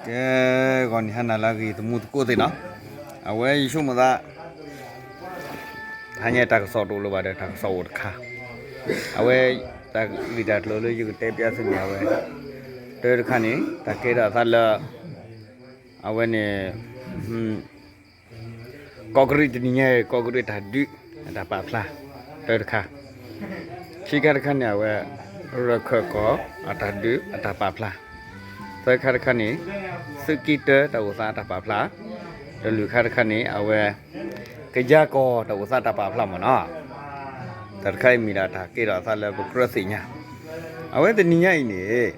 ကဲ, ဂီၤနံၤဟါနၤလၢအဂ့ၤ သမူသကိးသ့ၣ်နီၤ, အဝဲယဆိကမိၣ်သး ဟါညါတၢ်ကစီၣ်တအိၣ်လၢၤဘၣ်ဒီး တၢ်ကစီၣ်အိၣ်တခါ, အဝဲ တၢ်ဂ့ၢ်တၢ်ကျိၤလၢယကတဲပျးသုန့ၣ် အဝဲ တၢတခါန့ၣ် တၢ်ကဲထီၣ်အသးလၢ အဝဲန့ၣ် ကီးကရံးတနံၤညါအံၤ ကီးကရံးတၢ်ဒုးအတၢ်ပာ်ဖျါ တၢတခါ, ခံခါတခါန့ၣ် အဝဲ ရၢၢ်ခၢၣ်ကီၢ်အတၢ်ဒုးအတၢ်ပာ်ဖျါ, သၢခါတခါန့ၣ် သုးက့တၢတၢ်အိၣ်သးအတၢ်ပာ်ဖျါ, တလွံၢ်ခါတခါန့ၣ် အဝဲ ကယၤကီၢ်တၢ်အိၣ်သးတၢ်ပာ်ဖျါမ့ၢ်နီၤ, တၢ်တခါအံၤမ့ၢ်ဒၣ်တၢ်ကဲထီၣ်အသးလၢပကြၢးသ့ၣ်ညါ, အဝဲတနံၤညါအံၤန့ၣ်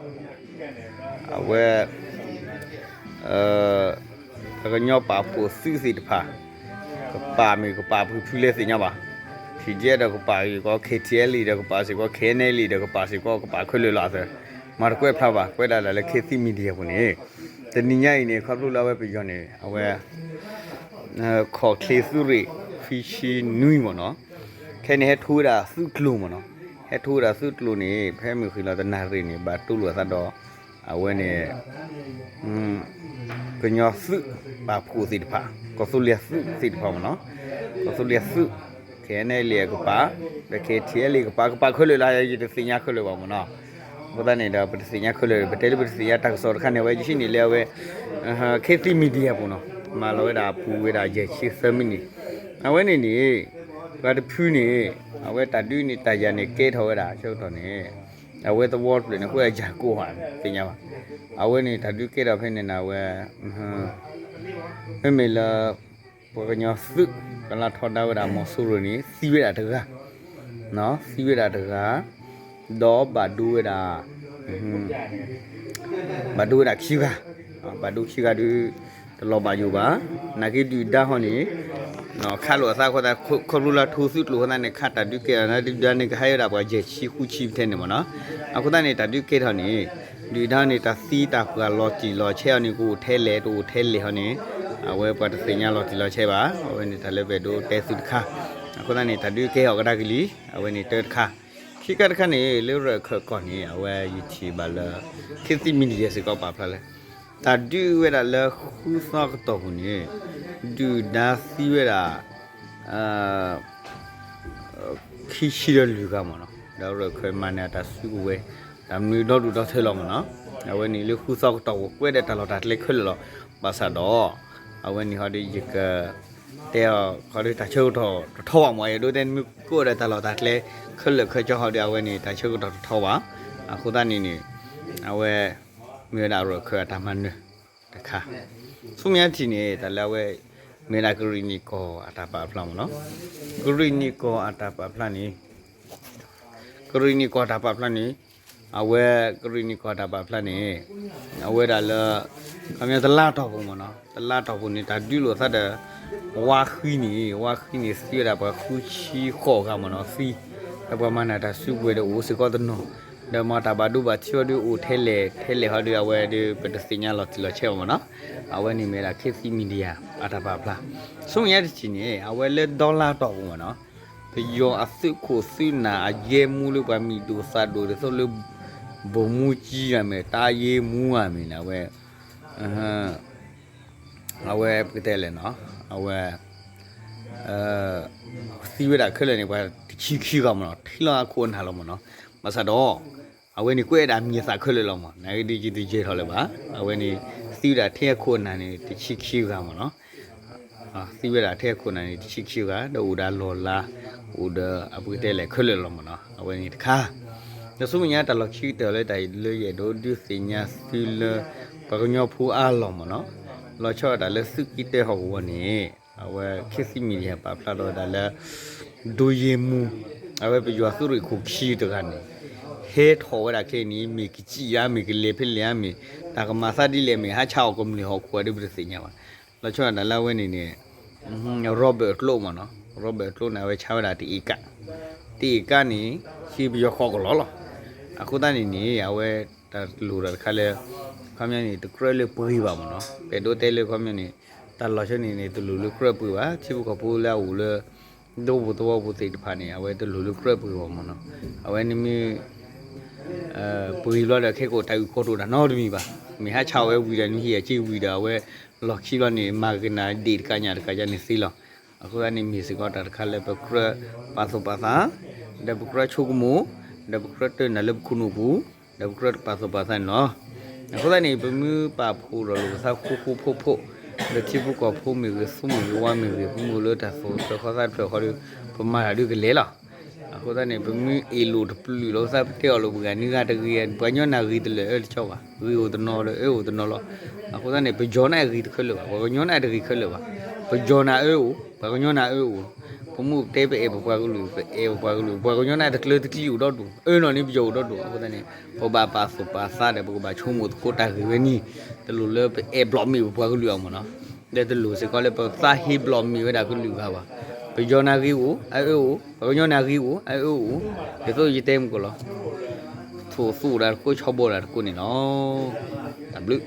အဝဲ ပှၤကညီပာ်ဖှိၣ်သုးသ့ၣ်တဖၣ် ကပာ်မ့ၢ်ကပာ်ဖုဖုလဲၣ်သ့ၣ်ညါဘၣ်, ထံၣ်ဒ်ဒီးကပာ်စ့ၢ်ကီး ခ့ၣ်ထံၣ်အဲလ်အ့ၣ် ဒီးကပာ်စ့ၢ်ကီး ခ့ၣ်အဲၣ်အ့လ်အ့ၣ် ဒီးကပာ်စ့ၢ်ကီး ကပာ်ခဲလၢာ်လီၤအသး, မၤတကွဲးဖျါဘၣ် ကွဲးဒၣ်လၢ ခ့ၣ်သံမံၤဒံယၤပူၤန့ၣ်, တနံၤညါအံၤန့ၣ် ခီဖျိလၢအဝဲပယီၤန့ၣ် အဝဲ ခီၣ်ချ့သုးရ့ၣ် ခွံဆံနွံမ့ၢ်နီၤ, ခဲအံၤန့ၣ် ဟဲထီၣ်ဝဲဒၣ်သုးကျိၤမ့ၢ်နီၤ, ဟဲထီၣ်ဝဲဒၣ်သုးကျိၤန့ၣ် ဖဲမုၢ်ဃ့ၢ်လီၤတနၣ်ရံၣ်န့ၣ် ဘၣ်တူၢ်လိာ်အသးဒီး အဝဲန့ၣ် ကညီသုးပာ်ဖှိၣ်သ့ၣ်တဖၣ် ကီၢ်သူလ့ၤသုးသ့ၣ်တဖၣ်မ့ၢ်နီၤ, ကီၢ်သူလ့ၤသုး ခ့ၣ်အဲၣ်အ့လ့ၣ် ကပာ် ဒီး ခ့ၣ်ထံၣ်အဲလ်အ့ၣ် ကပာ် ကပာ်ခဲလၢာ်လီၤ ယတသ့ၣ်ညါခဲလၢာ်ဘၣ်မ့ၢ်နီၤ, အဃိသတးန့ၣ်ဒီး ပတသ့ၣ်ညါခဲလၢာ် ပတဲလၢပတသ့ၣ်ညါတၢ်ကစီၣ်တခါန့ၣ် အဝဲယဟံးန့ၢ်လၢအဝဲ ခ့ၣ်သံမံၤဒံယၤပူၤနီၤ, မၤလီၤဝဲဒၣ်အပူၤဝဲဒၣ်ယဲၢ်ဆံသၢမံးနံး, အဝဲန့ၣ်န့ၣ် ပှၤတဖုန့ၣ် အဝဲတၢ်ဒုးန့ၣ် တၢ်ယၤန့ၣ်ကဲထီၣ်ဝဲဒၣ်ဆၢကတီၢ်န့ၣ် အဝဲသဝီတဖျၢၣ်န့ၣ် ဃိယၤကိးဟးသ့ၣ်ညါဘၣ်, အဝဲန့ၣ်တၢ်ဒုးကဲထီၣ်ဖဲန့ၣ်န့ၣ် အဝဲ မ့မ့ၢ်လၢ ပှၤကညီသုး ကလါထီဒါဝဲဒၣ်မီၤစိရိၤန့ၣ် သံဝဲဒၣ်တဂၤ, သံဝဲဒၣ်တဂၤ, ဒီးဘၣ်ဒိဝဲဒၣ် ဘၣ်ဒိဝဲဒၣ်ခံဂၤ, ဘၣ်ဒိခံဂၤဒုး တလီၤဘၣ်ယိၣ်ဘၣ်, နာ်က့ဒုၣ်ဒါဟီန့ၣ် ခးလိာ်အသးအဃိသတး ခီဖျိလၢထူသုးကျိၤအဃိသတးန့ၣ် ခးတၢ်ဒုးကဲထီၣ်န့ၣ် ဒုၣ်ဒါန့ၣ်ကဟဲဝဲဒၣ်ပှၤယဲၢ်ဆံဃုဆံထဲန့ၣ်မ့ၢ်နီၤ, အဃိသတးန့ၣ် တၢ်ဒုးကဲထီၣ်န့ၣ် ဒုၣ်ဒါန့ၣ် တၢ်သံတၢ်ပှၢ်လီၤတံၢ်လီၤဆဲးအီၤန့ၣ် ကအိၣ်ထဲလဲၣ် တအိၣ်ထဲလဲၣ်ဟီန့ၣ် အဝဲပှၤတသ့ၣ်ညါလီၤတံၢ်လီၤဆဲးဘၣ်, အဝဲန့ၣ်တၢ်လၢပအဲၣ်ဒိးတဲသုတခါ, အဃိသတးန့ၣ် တၢ်ဒုးကဲထီၣ်ကဒါကလံၤ အဝဲန့ၣ်တၢတခါ, ခံခါတခါန့ၣ် လၢရၢၢ်ခၢၣ်ကီၢ်န့ၣ် အဝဲယထံၣ်ဘၣ်လၢ ခ့ၣ်သံမံၤဒံယဲၢ်စ့ၢ်ကီးပာ်ဖျါလၢ တၢ်ဒုးဝဲဒၣ်လၢဃုသီကတီၢ်ပူၤန့ၣ် ဒုၣ်ဒါသံဝဲဒၣ် ခံဆံဒီးလွံၢ်ဂၤမ့ၢ်နီၤ, ဒီးရၢၢ်ခၢၣ်မၤန့ၢ်အတၢ်စုကဝဲၤ တၢ်မနုၤဒီဒူၣ်ဒီထၢလီၤမ့ၢ်နီၤ, အဝဲန့ၣ်လၢဃုသီကတီၢ်ပူၤကွဲးဒီးတၢ်လီၢ်တၢ်ကျဲခဲလၢာ်လီၤ, ဘၣ်ဆၣ်ဒီး အဝဲန့ၣ်ဟီဒီးယက တဲအီၤခီဒီးတၢ်ဆၢကတီၢ်တထီဘၣ်မ့ၢ် ယဒိးတဲနမ့ၢ်ကိးဒီးတၢ်လီၢ်တၢ်ကျဲခဲလၢာ်ခဲဆ့ဟီဒီး အဝဲန့ၣ် တၢ်ဆၢကတီၢ်တထီဘၣ်, အဃိသတးန့ၣ်န့ၣ် အဝဲ မ့ၢ်ဝဲဒၣ်ရၢၢ်ခၢၣ်အတၢ်မၤနၢၤတခါ, ဆူမဲာ်ညါထံၣ်န့ၣ် တၢ်လၢအဝဲ မ့ၢ်ဝဲဒၣ်ကရံၣ်နံၣ်ကီၢ်အတၢ်ပာ်ဖျါမ့ၢ်နီၤ, ကရံၣ်နံၣ်ကီၢ်အတၢ်ပာ်ဖျါန့ၣ် ကရံၣ်နံၣ်ကီၢ်တၢ်ပာ်ဖျါန့ၣ် အဝဲကရံၣ်နံၣ်ကီၢ်တၢ်ပာ်ဖျါန့ၣ် အဝဲဒၣ်လၢ ခီပညီတလါတီၢ်ပူၤမ့ၢ်နီၤ, တလါတီၢ်ပူၤန့ၣ် တၢ်ဒုးလိာ်သးဒီး ဝါဃံန့ၣ် ဝါဃံန့ၣ် သံဝဲဒၣ်ပှၤဃုဆံဃိးဂၤမ့ၢ်နီၤ, သံ ဒီးပှၤမၤနၢၤတၢ်စုကဝဲၤဒီးအိၣ်စ့ၢ်ကီးတနီၤ, ဒီးမ့ၢ်တၢ်ဘၣ်ဒိဘၣ်ထံးအီၤဒုးအိၣ်ထဲလဲၣ်ထဲလဲၣ်ဟီဒီး အဝဲဒီး ပတသ့ၣ်ညါလီၤတံၢ်လီၤဆဲးဘၣ်မ့ၢ်နီၤ, အဝဲန့ၣ်မ့ၢ်ဒၣ်ခ့ၣ်သံမံၤဒံယါအတၢ်ပာ်ဖျါ, ဆူမဲာ်ညါတထံၣ်န့ၣ် အဝဲလၢဒီလါတီၢ်ပူၤမ့ၢ်နီၤ ပယီၤအသုးခိၣ်သုးနၢ်အယဲၢ်မူလၢပှၤမံၤဒိၣ်သၣ်ဒိၣ်ဒ်သိးလၢ ဗိုလ်မှူးကြီးဂၤမ့ၢ် တပ်ရင်းမှူးဂၤမ့ၢ်န့ၣ် အဝဲ အဝဲပကတဲလဲၣ်နီၤ အဝဲ သံဝဲဒၣ်ခဲလၢာ်န့ၣ် ပှၤတဆံခံဂၤမ့ၢ်နီၤ ထံၣ်လီၤအခိၣ်အနၢ်လီၤမ့ၢ်နီၤ, ဘၣ်ဆၣ်ဒီး အဝဲန့ၣ်ကွဲးဒၣ်မံၤအသးခဲလၢာ်လီၤမ့ၢ် နာ်က့ဒ်ယတယဲၢ်ထီၣ်လၢၤဘၣ်, အဝဲန့ၣ် သံဝဲဒၣ်ထဲအခိၣ်အနၢ်န့ၣ် တဆံခံဂၤမ့ၢ်နီၤ သံဝဲဒၣ်ထဲအခိၣ်အနၢ်န့ၣ် တဆံခံဂၤ ဒီးအိၣ်ဒီးလီၢ်လၤ အိၣ်ဒီးအပကတဲလဲၣ်ခဲလၢာ်လီၤမ့ၢ်နီၤ အဝဲန့ၣ်တခါ, ဒီးဆူမဲာ်ညါတၢ်လီၢ်ခံကတၢၢ်လၢတၢ်လၢယအဲၣ်ဒိးဒုးသ့ၣ်ညါသုလၢ ပှၤကညီဖိအါလီၢ်မ့ၢ်နီၤ, လီၤဆီဒၣ်တၢ်လၢသုးက့တၢဟီၣ်ကဝီၤန့ၣ် အဝဲခ့ၣ်သံမံၤဒံယါပာ်ဖျါထီၣ်ဝဲဒၣ်လၢ ဒုရဲမှူး အဝဲပယီၤသုးရ့ၣ်ခိၣ်ခံတဂၤန့ၣ် ဟဲထီၣ်ဝဲဒၣ်ခဲအံၤန့ၣ် မ့ၢ်ကစံၣ်ဧါ မ့ၢ်ကလဲၤဖဲလဲၣ်ဧါ မ့ၢ်တၢ်ကမၤသးဒ်လဲၣ် မ့ၢ်ဟးဆါအီၣ်ကမျၢၢ်ဟီၣ်ခိၣ်ဧါဒီး ပတသ့ၣ်ညါဘၣ်. လီၤဆီဒၣ်တၢ်လၢအဝဲန့ၣ်န့ၣ် ရီဘၢၣ်ကျိမ့ၢ်နီၤ, ရီဘၢၣ်ကျိန့ၣ် အဝဲဆါဝဲဒၣ်တအ့ၣ်ကၣ်, တအ့ၣ်ကၣ်န့ၣ် ဟံးပယီၤဃီကလီလီၤ. အဃိသတးန့ၣ်န့ၣ် အဝဲ တၢ်တလိၣ်တၢ်တခါလၢ ခီပညီန့ၣ် တကြၢးလၢပှ့ၤဘၣ်မ့ၢ်နီၤ. ပအဲၣ်ဒိးတဲလၢခီပညီန့ၣ် တၢ်လီၢ်ဆၢန့ၣ်န့ၣ် တလိၣ်လၢကြၢးပှ့ၤဘၣ်. ထံဖိကီၢ်ဖိလၢအအိၣ်လၢ ဒိပူၤသဝီပူၤသ့ၣ်တဖၣ်န့ၣ် အဝဲတလိၣ်လၢကြၢးပှ့ၤဘၣ်မ့ၢ်နီၤ. အဝဲန့ၣ်မ့ၢ် ပှ့ၤဘျီဒီး ခဲကိာ်တၢ်အုၣ်ကီၤတအိၣ်တၢ်နီတမံၤဘၣ်. မ့ၢ်ဟးဆါဝဲဝံၤဒီး နဟံးအစ့ဝံၤဒီး အဝဲလီၢ်ခံဘျီန့ၣ် မၤက့ၤနၤဒ့ၣ်တကးညၣ်တကးယါန့ၣ်သ့လီၤ. အဃိသတးန့ၣ် မ့ၢ်စ့ၢ်ကီးတၢ်တခါလၢပကြၢးပာ်သူၣ်ပာ်သး, ဒီးပကြၢးဆိကမိၣ်, ဒီးပကြၢးတၢၢ်နၤလၢပခိၣ်နူာ်ပူၤ, ဒီးပကြၢးပာ်သူၣ်ပာ်သးန့ၣ်လီၤ. အဃိသတးန့ၣ် ပမ့ၢ်ပာ်ဖှိၣ်ဒီးလိာ်ပသးဃူဃူဖိးဖိး, ဒီးထံဖိကီၢ်ဖိမ့ၢ်ဂ့ၤ, သူမ့ၢ်ဂ့ၤ, ဝါမ့ၢ်ဂ့ၤ, ပမ့ၢ်အိၣ်လၢတၢ်သိၣ်တၢ်သီတဖျၢၣ်ဃီဒီး ပမၤတၢ်ဒုးကလဲၤလီၤ. အဃိသတးန့ၣ် ပမ့ၢ်အ့ၣ်လိာ်တပျုာ်လီၤပသး ပတဲအီၤလိာ်ပဂၤန့ၣ်ဂ့ၤတဂ့ၤ, ပှၤကညီနၢ်ဂ့ၤတလၢာ် အၢတကီဘၣ်, ဂ့ၤအိၣ်တနီၤလၢအၢအိၣ်တနီၤလီၤ. အဃိသတးန့ၣ် ပယီၤန့ၣ်အဂ့ၤတခဲလၢာ်ဘၣ်, ပှၤကညီန့ၣ်တဂ့ၤခဲလၢာ်ဘၣ်. ပယီၤန့ၣ်အၢအိၣ်, ပှၤကညီန့ၣ်အၢအိၣ်, ပမ့ၢ်ပတဲပအဲၣ်ပပှၤကလုာ် ပအဲၣ်ပပှၤကလုာ်, ပှၤကညီန့ၣ်တကျၢၤတကျံအိၣ်ဒီဒူၣ်, အၢနီၢ်န့ၣ်ပယီၤအိၣ်ဒီဒူၣ်. အဃိသတးန့ၣ် ပဘၣ်ပာ်သူၣ်ပာ်သးဒီး ပကဘၣ်ဆိကမိၣ်သကိးတၢ်ဂ့ၢ်ဝဲန့ၣ်, တလိၣ်လၢပအဲၣ်ဘျီးမ့ၢ်ပပှၤကလုာ်အီၤမ့ၢ်နီၤ. ဒီးတလိၣ်စ့ၢ်ကီးလၢပသးဟ့ဘျီးမ့ၢ်ဝဲဒၣ်ကလုာ်ဂၤဘၣ်. ပယီၤန့ၣ်ဂ့ၤအိၣ်, အၢအိၣ်, ပှၤကညီန့ၣ်ဂ့ၤအိၣ်, အၢအိၣ်, ဒ်သိးယတဲမုၢ်ကီးလီၤ. ထိၣ်သူၣ်ဒၣ်တကိး ဆီဘီဒၣ်တကိးန့ၣ်လီၤ. တၢ်ဘျုး